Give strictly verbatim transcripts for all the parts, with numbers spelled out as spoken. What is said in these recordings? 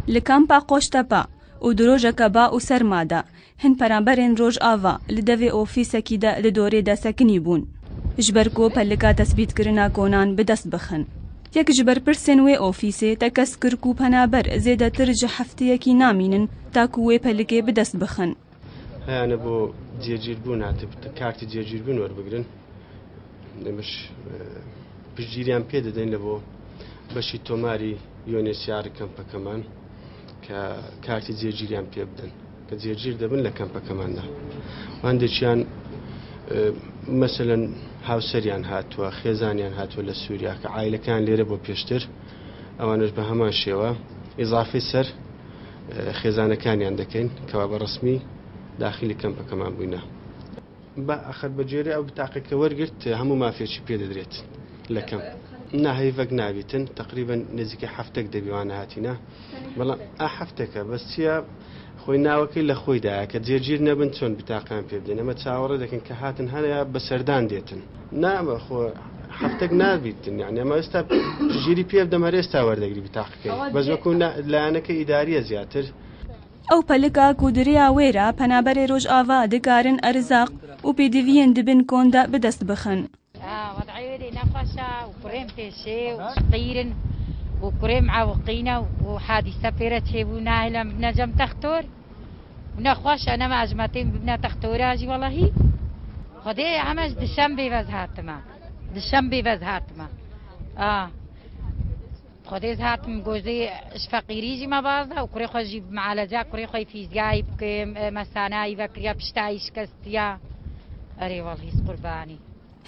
Li kampa Qoştepa û di rojeke ba û serma de hin penaberên Rojava li devê ofîsekî de li dorê de sekinî bûn. Ji ber ku pelika tesbîtkirina konan bi dest bixin. Yek ji berpirsên wê ofîsê tekez kir ku penaber zêdetir ji hefteyekî namînin ta ku wê pelikê bi dest bixin. Heyane bo cêgîrbûn hatib, kartî cêgîrbûn werbigrin. Demiş, e, piştgiriyan pê didin li bo beşî tomarî yonêsiyar kampekeman ke kartî cêgîriyan pê bidin. Ke cêgîr dibin li kampekeman de. Wan diçiyan, e, meselen hawseriyan hatuwa, xêzaniyan hatuwa li Sûriya, ke aîlekan lêre bo pêştir, ewanij bi heman şêwa îzafî ser, e, xêzanekaniyan dekeyn, kewa bi resmî daxilî kampekeman bûyne. Be axir bi cêrê ew bitaqeke wergirt, hemû mafê çî pê didrêt li kem. Na heyvek nabîtin, teqrîben nêzîkî heftek debî wan nehatîne. Belam a hefteke, bes çiya xwê nawekî li xwê daye, ke cêgîr nebin çon bitaqeyan pê bidin. Eme çawerê dikin ke hatin hene ya bi serdan dêtin. Na eme xwe heftek nabîtin, yani eme esta jîrî pê bidem her esta werdegirî bitaqekê. Bes wekû na, layaneke îdarî ye ziyadtir. Ew pelika ku di rêya wê re penaberê Rojava dikarin erzaq û pêdiviyên di bin kon de bi dest bixin. Ah, wed'ê wê dê nexweş e û kurêm pêşê û şiqîr in û kurêm ewiqî ne û hadîse pê re çêbû, nahêlin bibine cem textor. Û nexweş e, nema ji me tên bibine textora jî welahî. Xwedê heme ji dişembê ve ez hatime. Dişembê ve ez hatime. Ah. Xwedê ez hatim gozê ji feqîrî jî me baz da û kurê xwe jî bi mealeca kurê xwe yî fîzyayî bikim, e, mesanayî vekiriya piştayî şikestiya. Erê welhî ez qurbanî.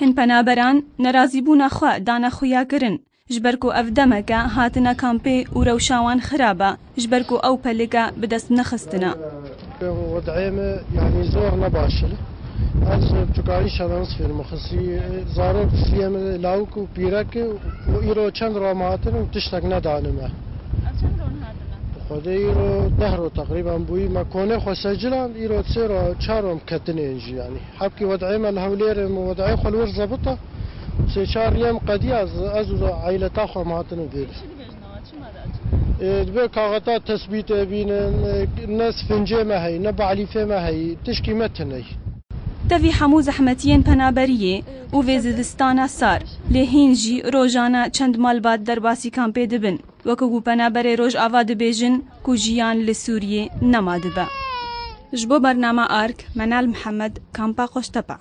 Hin penaberan nerazîbûna xwe dane xuyakirin, ji ber ku ev demeke hatine kampê û rewşa wan xirab e, ji ber ku ew pelike bi dest nexistine. Wed'ê me, yanî, zor ne baş e. Ez çukarî şadan sifêr mixisî, zarok siyê me lawik û pîrek û îro çend ro me hatin û tiştek nedane me. Ev çend ron hatine? Xwedê îro deh ro teqrîben bûyî me konê xwe secilan, îro sê ro, çar ro em ketinên jî, yanî. Hebkî wed'ê me li Hewlêrê me wed'ê xwe li wir zebit e. Sê çar lê em qediya ez, ez û eyleta xwe em hatine vêrê. Ê, dibê kaxeta tesbîtê bînin, ê, ne sifincê me heyî, ne balîfê me heyî, tişkî me tune yî. Tevî hemû zehmetiyên penaberiyê û vê zivistana sar, lê hîn jî rojane çend malbat derbasî kampê dibin, weke ku penaberê Rojava dibêjin ku jiyan li Sûriyê nema dibe. Ji bo bernama Ark, Menal Mihemed, Kampa Qoştepe.